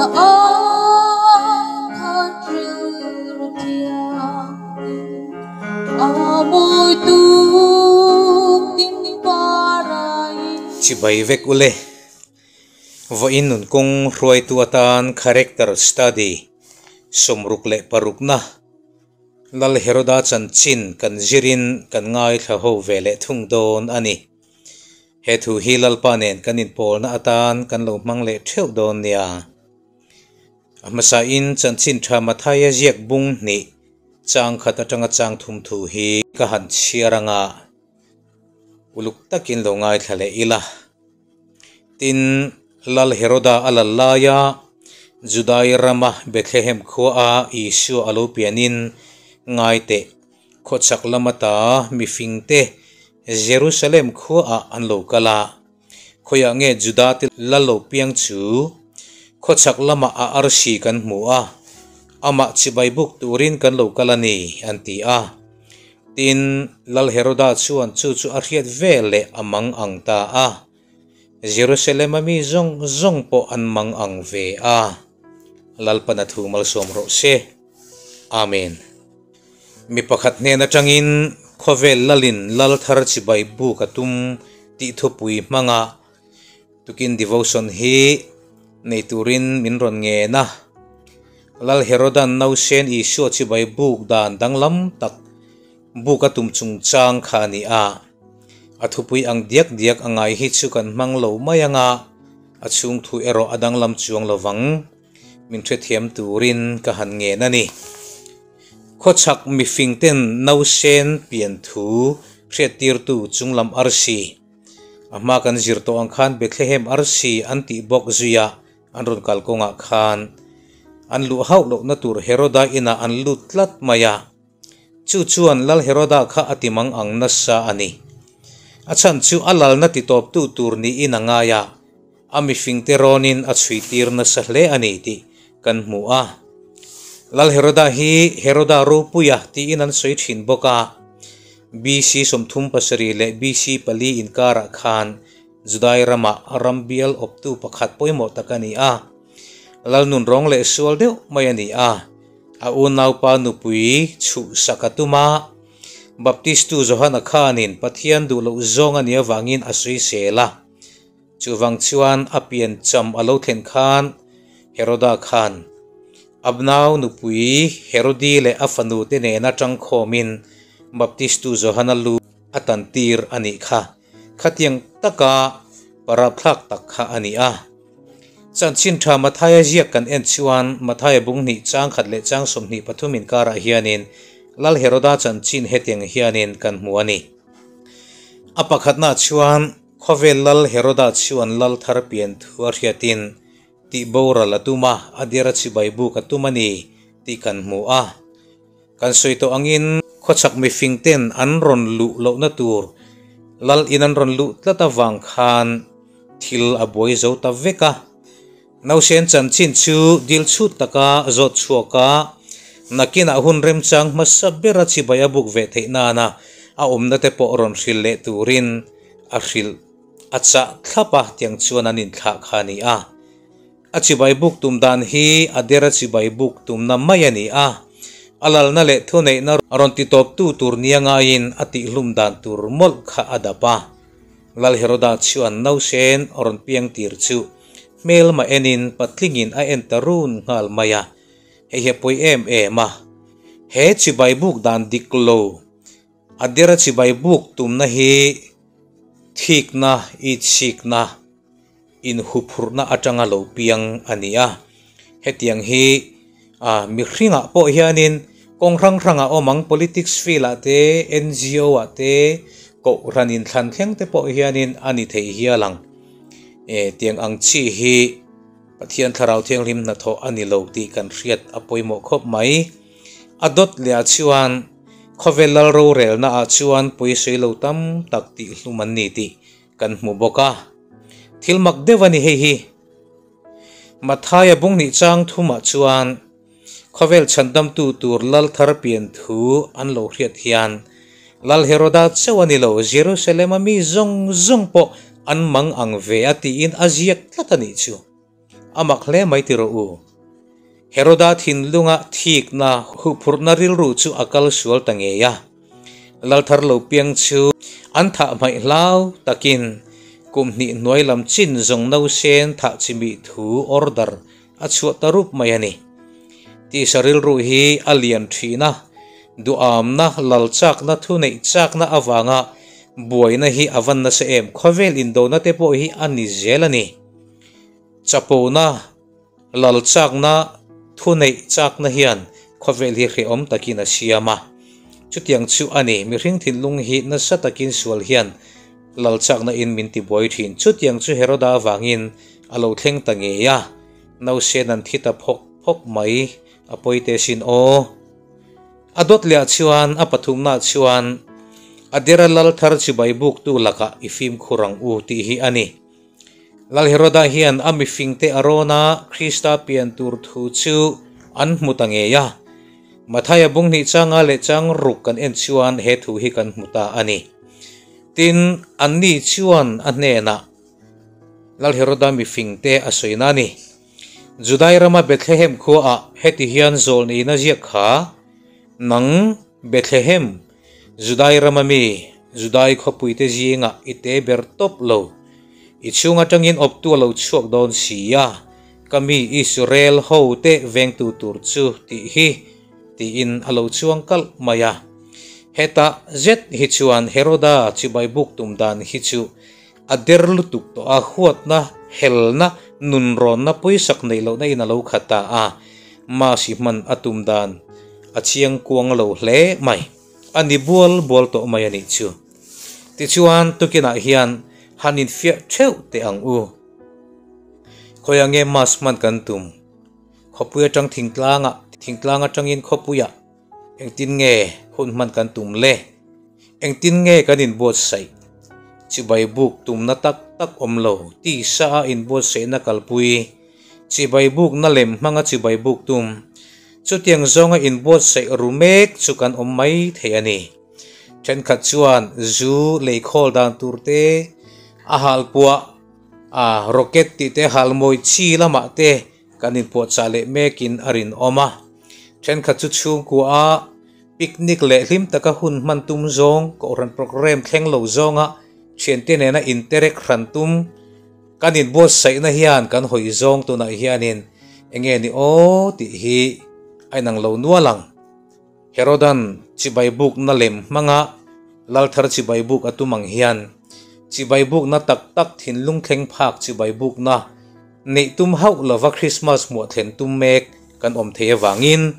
Na ai khan rilru thianghlim a mawi tuk tin parai. Chibai vek ule. Vawiin nun kawng hruaitu atan Character Study 66na Lal Heroda chanchin kan zirin kan ngaithla ho ve leh thung dawn a ni. He thu hi Lalpa nen kan inpawlna atan kan lo hmang leh theuh dawn nia. A hmasain chanchin tha Mathaia ziak bung hnih chang khat atanga chang thum thu hi ka han chhiar anga uluk takin lo ngaithla leh ila. Tin, Lal Heroda a lal laia Judai rama Bethlehem khuaa Isua a lo pianin ngai teh. Khawchhak lam ata mifingte Jerusalem khuaah an lo kal a, khawiah nge Judate lal lo piang chu? Khawchhak lamah a arsi kan hmu a, amah chibai buk turin kan lo kal a ni, an ti a. Tin, Lal Heroda chuan chu chu a hriat vel leh a mang ang ta a. Jerusalem-a mi zawng zawng pawh an mang ang ve a. Lalpan a thu malsawm rawh se. Amen. Mi pakhat hnen atangin khawvel lalin lal thar chibai buk a tum tih thupui hmanga tukin devotion hi nei turin min rawn ngen a. Lal Herodan nausen Isua chibai buk dan danglam tak buk a tum chungchang kha a ni a. A thupui ang diak diak a ngai hi chu kan hmang lo mai anga a chhung thu erawh a danglam chuang lovang. Min hrethiam turin ka han ngen a ni. Khawchhak mifing ten nausen pian thu hriattirtu chunglam arsi, a hma kan zir tawh ang khan Bethlehem arsi an tih bawk zuia an rawn kal kawngah khan an luh hauh lohna tur Heroda inah an lut tlat mai a. Chu chuan Lal Heroda kha a ti mang ang nasa a ni. A chhan chu a lalna titawptu tur niin a ngai a. A mifingte rawnin a chhuitir nasa hle a ni tih kan hmu a. Lal Heroda hi Heroda Ropuia tiin an sawi thin bawk a. BC 37 leh BC pali inkarah khan Judai ramah ram bial awptu pakhat pawimawh tak a ni a. Lal nunrawng leh sual deuh mai a ni a. A unaupa nupui chhuhsak a tum a. Baptistu Johana khanin Pathian duh loh zawng a nih avangin a sawisel a. Chuvang chuan a pian cham a lo thlen khan Heroda khan Abnau nupui Herodi leh a fanu te nena tangkhawmin Baptistu Johana lu a tan tir a nih kha. Khatiang taka parapthlak tak kha a ni a. Chanchin tha Mathaia ziak kan en chuan Mathaia bung hnih chang khat leh chang 23 inkarah hianin Lal Heroda chanchin hetiang hianin kan hmu a ni. A pakhatnaah chuan Khawvel lal Heroda chuan lal thar pian thu a hriatin tih boral a tum a, a der a chibai buk a tum a ni tih kan hmu a. Kan sawi tawh angin khawchhak mifing ten an rawn luh lohna tur lal in an rawn luh tlat avang khan thil a buai zo ta vek a. Nausen chanchin chu dil chhut taka zawt chhuak a, nakinah hun remchang hmasa bera chibai a buk ve theih nana a awmna te pawh rawn hrilh leh turin a hrilh a chah thlap a tiang chuan an inthlah kha a ni a. A chibai buk tum dan hi a dera chibai buk tumna mai a ni a, a lalna leh thuneihna rawn titawptu tur nia ngaiin a tihhlum dan tur mawlh kha a dap a. Lal Heroda chuan nausen rawn piang tir chu hmelma enin patlingin a en ta run nghal mai a, hei hi a pawi em em a. He chibai buk dan dik lo A dera chibai buk tumna hi thikna, itsikna, inhuphurhna atanga lo piang a ni a. Hetiang hi mihringah pawh hianin kawng hrang hrangah awm ang, politics field ah te, NGO ah te, kohhran inthlan thleng te pawh hianin a ni thei hial ang. Tiang ang chi hi Pathian Thlarau Thianghlim hnathawh a ni lo tih kan hriat a pawimawh khawp mai. A dawt leh ah chuan khawvel lal rorelna ah chuan pawisawi lo tam tak tih hlum an ni tih kan hmu bawk a. Thil mak deuh a ni hei hi. Mathaia bung hnih chang thumah chuan khawvel chhandamtu tur lal thar pian thu an lo hriat hian Lal Heroda chauh a ni lo, Jerusalem-a mi zawng zawng pawh an mang ang ve a tiin a ziak tlat a nih chu. A mak hle mai ti rawh u. Heroda thinlunga thikna huphurhna rilru chu a kal sual ta ngei a. Lal thar lo piang chu an thah hmaih hlau takin kum hnih hnuai lam chin zawng nausen thah chimih thu order a chhuah ta rup mai a ni. Tisa rilru hi a lian thin a, duhamna, lal chakna, thuneih chakna avanga buaina hi a van nasa em, khawvel indona te pawh hi a ni zel a ni. Chapona, lal chakna, thuneih chakna hian khawvel hi hrehawm takin a siam a. Chutiang chu a ni, mihring thinlung hi nasa takin sual hian lal chakna in min tibuai thin. Chutiang chu Heroda avangin a lo thleng ta ngei a, nausen an thi ta phawk phawk mai, a pawi teh sin aw. A dawt leh ah chuan a pathumna chuan a dera lal thar chibai buktu lakah i fimkhur ang u tih hi a ni. Lal Heroda hian a mifingte a rawn a, Krista pian tur thu chu an hmu ta ngei a. Mathaia bung hnih changa leh chang ruk kan en chuan he thu hi kan hmu ta a ni. Tin, anni chuan a hnenah Lal Heroda mifingte a sawina a ni. Judai rama Bethlehem khuaah heti hian zawlneihna ziak kha, Nang, Bethlehem, Judai rama mi, Judai khawpuite zingah i te ber tawp lo. I chhung atangin awptu a lo chhuak dawn si a, ka mi Israel ho te vengtu tur chu tih hi, tiin a lo chuang kalh mai a. Heta zet hi chuan Heroda chibai buk tum dan hi chu A der lutuk tawh a, huatna, helna, nunrawnna pawisak neih lohna in a lo khat ta a, Masi hman a tum dan a chiang kuang lo hle mai. A ni bual bual tawh mai a nih chu. Tichuan, tukinah hian han infiah theuh teh ang u. Khawiah nge Mas hman kan tum? Khawpui atang thingtlangah, thingtlang atangin khawpuiah engtin nge hun hman kan tum le? Engtin nge kan inbuatsaih? Chibai buk tumna tak tak awm lo, tisa a inbuatsaihna kalpui, chibai bukna lem hmanga chibai buk tum, chutiang zawnga inbuatsaih ru mek chu kan awm mai thei a ni. Thenkhat chuan zu leikhawl dan tur te, a halpuah, a rocket tih te halmawi chi lamah te kan inpuahchah leh mekin a rinawm a. Thenkhat chu chhungkua a Picnic leh hlim taka hun hman tum zawng, kohhran programme thleng lo zawnga thiante nena interek hran tum kan inbuatsaihna hian kan hawi zawng tunah hianin enge ni aw tih hi a inang lo nual ang. Herodan chibai bukna lem hmanga Lalthar chibai buk a tum ang hian chibai bukna tak tak thinlung thleng phak chibai bukna neih tum hauh lova Christmas hmuah thlen tum mek kan awm thei avangin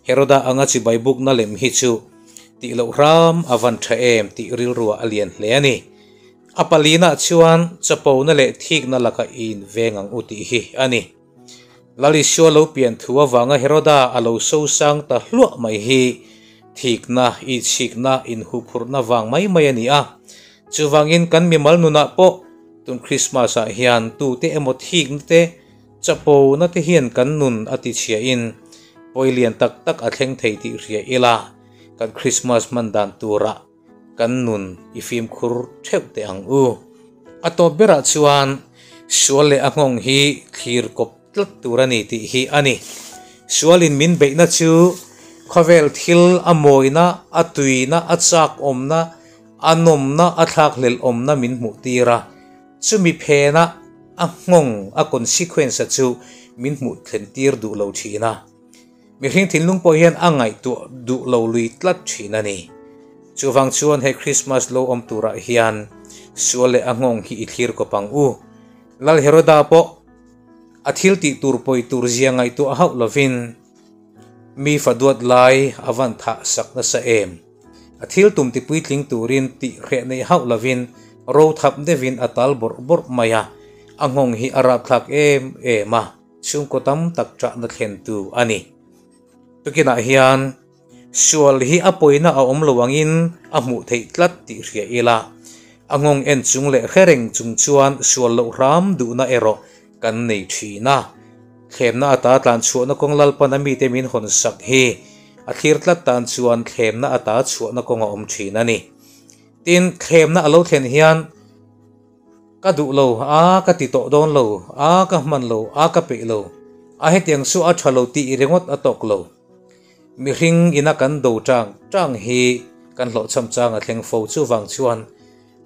Heroda anga chibai bukna lem hi chu tih loh hram a van tha em tih rilruah a lian hle a ni. A palinah chuan chapona leh thikna laka i inveng ang u tih hi a ni. Lal Isua lo pian thu avanga Heroda a lo sosang ta hluah mai hi thikna, ichhikna, inhuphurhna vang mai mai a ni a. Chuvangin kan mimal nunah pawh tun Krismas-ah hian tute emaw thikna te, Chapo na te hian kan nun a ti chhia in pawi lian tak tak a thleng thei tih hria ila kan Christmas hman dan turah kan nun i fimkhur theuh teh ang u. A tawp berah chuan sual leh a nghawng hi thlir kawp tlat tur a ni tih hi a ni. Sualin min beihna chu khawvel thil a mawina, a tuina, a chak awmna, a nawmna, a thlakhlelh awmna min hmuh tir a. Chumi phena a nghawng, a consequence-a chu min hmuh thlen tir duh lo thin a. Mihring thinlung pawh hian a ngaihtuah duh lo lui tlat thin a ni. Chuvang chuan he Christmas lo awm turah hian sual leh a nghawng hi i thlir kawp ang u. Lal Heroda pawh a thil tih tur pawi tur zia ngaihtuah hauh lovin mi fa duat lai a van thah sak nasa em. A thil tum ti puitling turin tih hreh nei hauh lovin ro thap deuhin a tal bawrh bawrh mai a, a nghawng hi a rapthlak em em a, chhungkaw tam tak ṭahna thlentu a ni. Tukinah hian sual hi a pawina a awm lo angin a hmuh theih tlat tih hria ila, a nghawng en chung leh hre reng chung chuan sual loh hram duhna erawh kan nei thin a. Thlemna ata tlan chhuahna kawng Lalpan a mite min hawn sak hi a thlir tlat tan chuan thlemna ata chhuahna kawng a awm thin a ni. Tin, thlemna a lo thlen hian Ka duh lo a, ka ti tawh dawn lo a, ka hman lo a, ka peih lo a, hetiang chu a tha lo tih ringawt a tawk lo. Mihring ina kan do tang tang hi kan hlawhchham chang a thleng fo. Chuvang chuan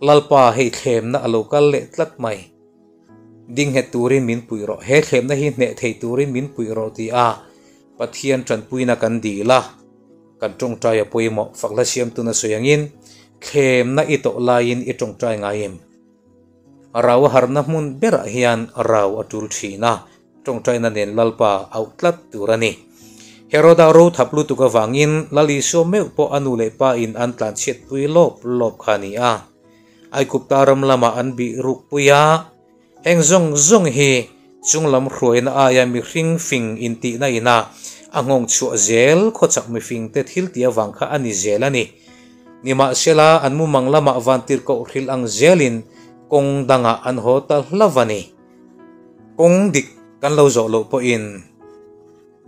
Lalpa hei thlemna a lo kal leh tlat mai. Ding nghet turin min puih rawh, he thlemna hi hneh thei turin min puih rawh ti a Pathian tanpuina kan dil a, kan tawngtai a pawimawh. Fakhla siamtun a sawi angin, Thlemna i tawh laiin i tawngtai ngai em? Rau a harna hmun berah hian rau a tul thin a, tawngtaina nen Lalpa auh tlat tur a ni. Heroda ro thap lutuk avangin Lal Isua meuh pawh a nu leh pa in an tlanchhiatpui lawp lawp kha a ni a. Aigupta ram lamah an bih rukpui a, heng zawng zawng hi chunglam hruaina aia mihring fing intihna ina a nghawng chhuah zel khawchak mifingte thil tih avang kha a ni zel a ni. Nimahsela, an mumang lamah vantirhkoh hrilh ang zelin kawng dangah an haw ta hlauh a ni. Kawng dik kan lo zawh loh pawhin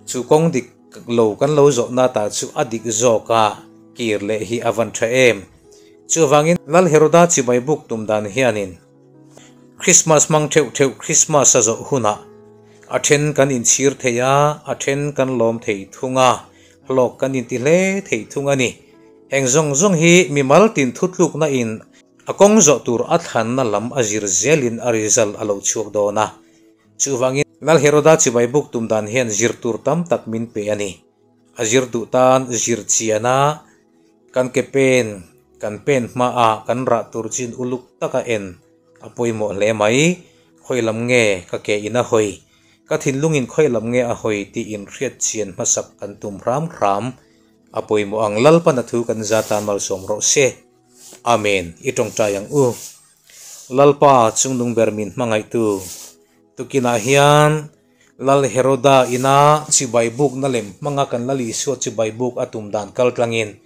chu kawng dik lo kan lo zawhna ta chu a dik zawk a, kir leh hi a van tha em. Chuvangin Lal Heroda chibai buk tum dan hianin Krismas hmang theuh theuh Krismas a zawh hunah a then kan inchhir thei a, a then kan lawm thei thung a, hlawk kan inti hle thei thung a ni. Heng zawng zawng hi mimal tin thutlukna in a kawng zawh tur a thlanna lam a zir zelin a result a lo chhuak dawn a. Chuvangin Lal Heroda chibai buk tum dan hian zir tur tam tak min pe a ni. A zir duh tan zir chian a, kan ke pen kan pen hmaah kan rah tur chin uluk taka en a pawimawh hle mai. Khawi lam nge ka ke in a hawi? Ka thinlungin khawi lam nge a hawi tih inhriat chian hmasak kan tum hram hram. A pawimawh ang Lalpan a thu kan za tan malsawm rawh se. Amen. I tawngtai ang u. Lalpa chungnung ber min hmangaihtu. Tukinah hian Lal Heroda ina chibai bukna lem hmanga kan Lal Isua chibai buk a tum dan kal tlangin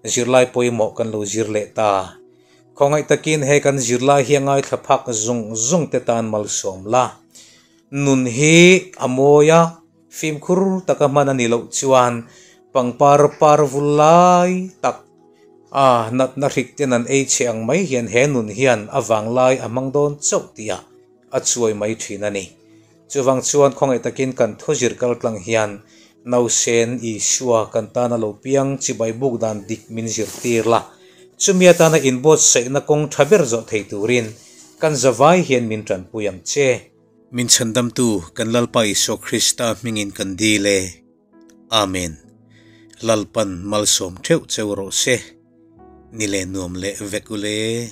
zirlai pawimawh kan lo zir leh ta. Khawngaih takin he kan zirlai hi a ngaithla phak zung zung te tan malsawm la. Nun hi a mawi a. Fimkhur taka hman a nih loh chuan pangpar par vul lai tak a natna hrik ten an ei chhe ang mai hian he nun hian a vanglai a hmang dawn chauh tih ah a chuai mai thin a ni. Chuvang chuan khawngaih takin kan thuzir kal tlang hian nausen Isua kan tana lo piang chibai buk dan dik min zirtir la, chumi atana inbuatsaihna kawng tha ber zawh thei turin kan zavai hian min tanpui ang che. Min chhandamtu kan Lalpa Isua Krista hmingin kan dil e. Amen. Lalpan malsawm theuh cheu rawh se. Ni leh nuam leh vek ule.